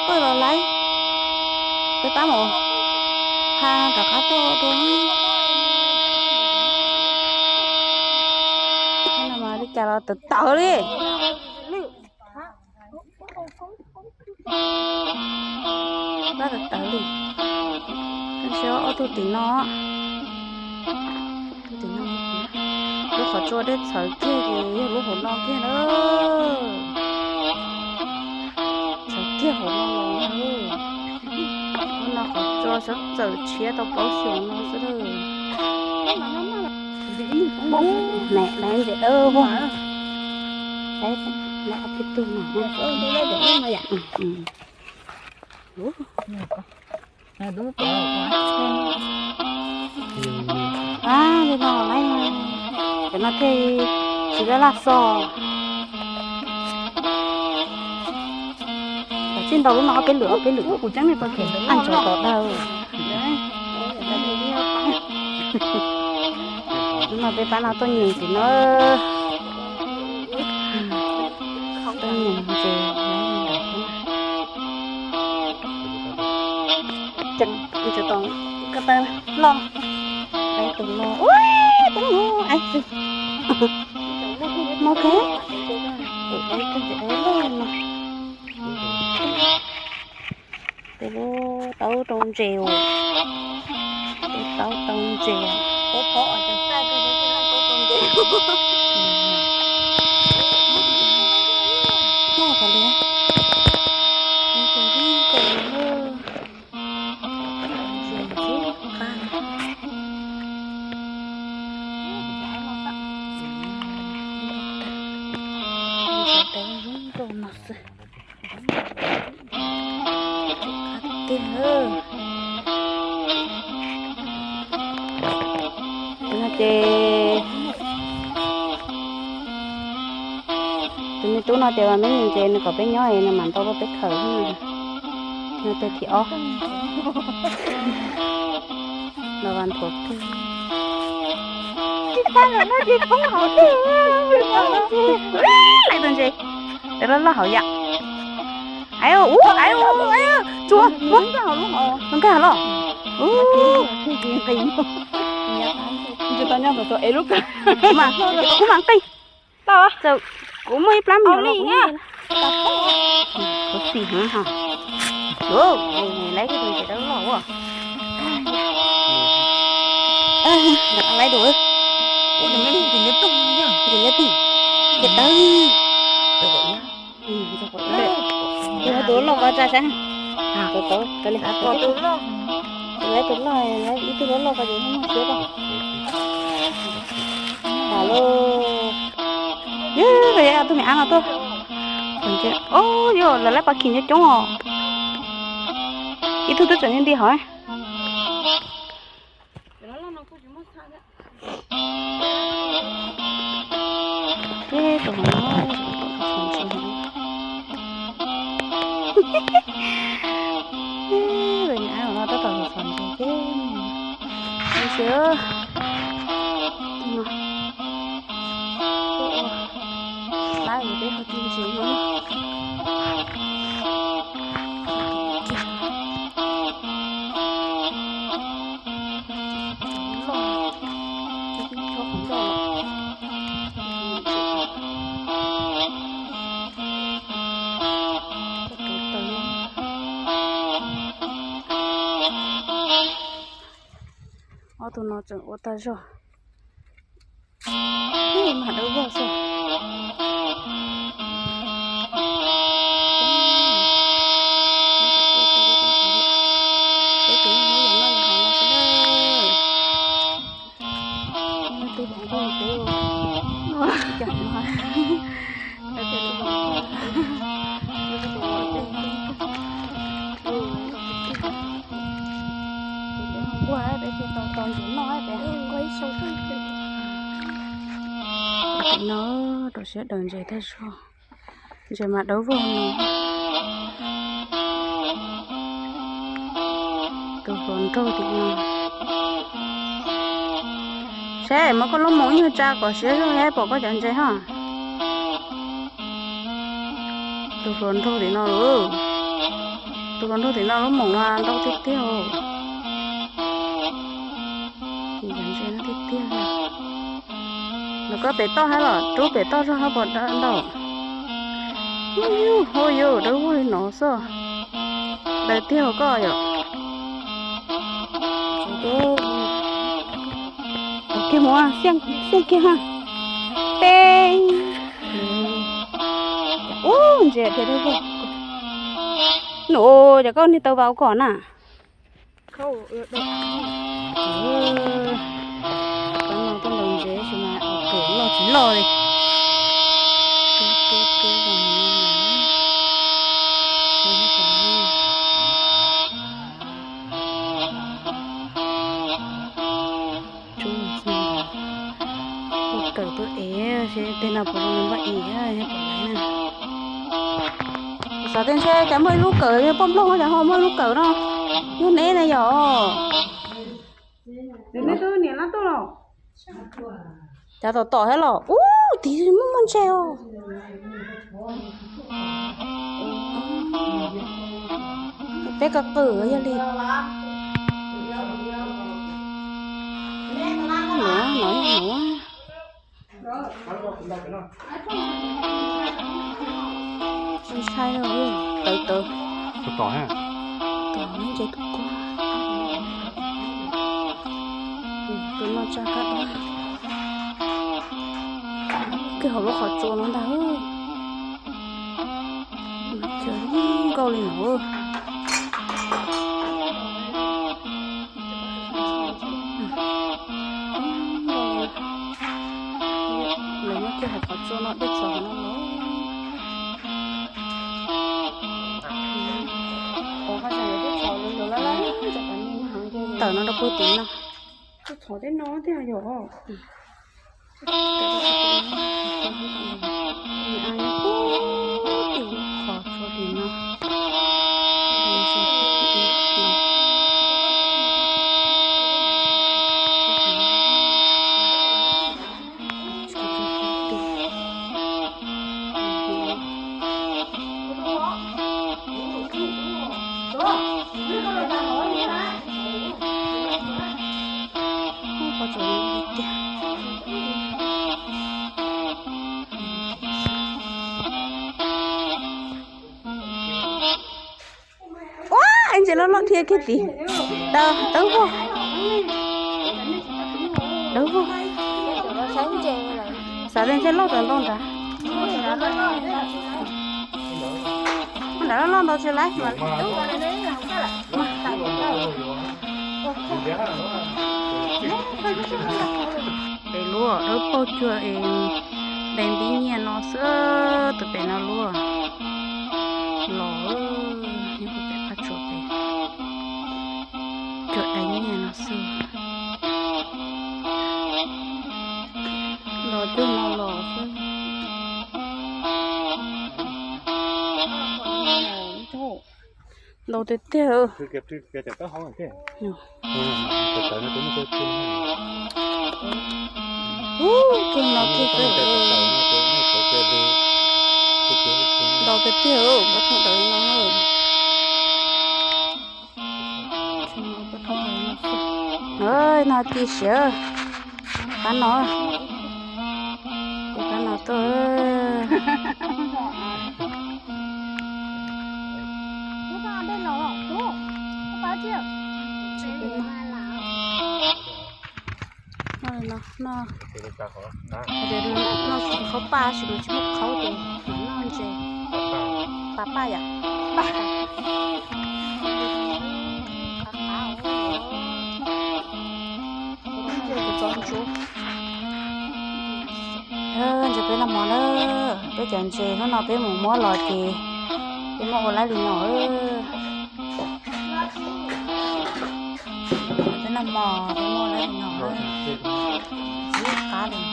Koj los laiv, peb pab mus pha rov qab tuaj dua. Li cas los tawv tawv li. Pab tawv tawv li. Tab sis ob tug tim no, tug tim no, lub qhov tsua dej txhawv kiag ces yog lub hauv no kiag na. Txhawv kiag hauv no los na. Lub no qhov tsua sab txawm tshiab tau plaub xyoos no xwb lawm. Niam laiv ntses dawb vog. Laiv ob peb tug no. Ab, li no laiv, cov no thiaj tsis laj laj xo. Kav tsij ntaus lub no ob peb lwm ob peb lwm, kuv tseeb li tau khev ntawd, ab, ntsaum tom dawb. Lub no peb pab no tuaj nyeem tim no, tuaj nyeem ntses. Tseem ntsis tos ko taw loj, laiv tus no, ua, tus no, ai, mus kawg, laiv tus ntses dawb loj no. Tus lub taub rau ntses, tus taub rau ntses. Noj kom li, tus zoo nkaus li. Ntses ntxim qab, ntses tawv zoo nkaus no xwb. Qab tiag. Tus no ces tus me tub no ces vas me ntses nws kom peb nyob es nws mam ntaus rau peb khaws. No tes thib ob. Los vas nthuav kawg. Laiv tus ntses, laiv loj loj hauv yam. Ai ub, ai ub, ai ub, tsuag, ub, nkag hauv los. Ub, kuv mam qij. Txawm kuv muaj ib plab me nyuam los kuv yeej, kuv xis heev ho. Laiv tus ntses dawb loj ua. Laiv dua. Ces tawb. Tus loj ua tsa saib. Tus loj, laiv tus loj, ib tug loj loj ko ces muaj siab ko. Tas lauj. Yog tus me ab no tuaj. Ub, yog lawv laiv pas khim coob coob os. Ib tug twb tseem nti nti hauv. Ces tus hauv no, tus me ab no tab tom txhom ntses ces, ntses, tus no, pab peb ho ci ntses no. Ob tug no tseem ua tag zog. Ub, mas dawb vog xwb. Peb tus no yog noj yog haus no xwb na. Tus hluas nkauj peb ua, ib co no, ua peb thiaj tau tau ntses noj peb. Tim no rau siab daws ntses tag zog. Ntses mas dawb vog no. Tus hluas nraug tim no. Saib mas koj lub moo ib nyuag tsa kom siab zog thiab pom koj cov ntses ho. Tus hluas nraug tim no lub, tus hluas nraug tim no lub moos no ntau tiag tiag. Ces cov ntses no tiag tiag. Nws koj pem toj hab los rub pem toj zog hab puas ntau. Hu yus dawb vog li no xwb. Daws tiag koj yom. Kiag mus, xiaj kiag ha. Teb. Ub, ntses tiag dawb vog. Nus, cov koj niag tau vau kom na. Koj no tuaj ntaus ntses tab sis mas ua kaws loj tsis loj li. Ua kaws tuaj ev seb tej no puas zoo li npaj ev, yog puas laiv na. Xav tias ntshe cas muaj ib lub kaws yog poj nplooj, cas ho muaj lub kaws no. Yog neb na yom. Neb twb niam lab tuaj los? Cas tom tom thiab los? Ub, tid muaj muaj ntses os. Peb koj qwm yog li. Nuav, nuav, nuav. Ntshai, tawv tawv. Tom tom, tom ntses tus kuag. Tus no tsa kab, kiag hauv lub qhov tsua no ntag. Mas cov nkauj li no. Lawv nyob kiag hauv qhov tsua no, dej txhov no los. Tawm no rau puag tim no. Txhov tej no tiag yom. Ua, ntses loj loj dhia kiag tid. Dawb, dawb vog. Dawb vog. Xav tias ntses loj tawm ntau nrad. Nrad loj ntau tsis laiv. Pem lub dawb paug cuag es dais npib nyiaj no xwb, tus pem no lub los nyob pem qab tsua pem, cuag dais nyiaj no xwb. Los cuag no los xwb. Ntau tiag tiag. Ub, cuag no tiag tiag. Ntau tiag tiag, pob thooj tawv no. No ci siav, qab no, qab no tuaj. No, no, no, qhov paj sis mas tsis muaj qhaub ces noj ntses. Pas paj yom. Ntses peb noj mov na, peb cov ntses hnub no peb mus muab los ces peb muab ua laib li no. Peb noj mov peb muab ua laib li no, ntxim qab li no.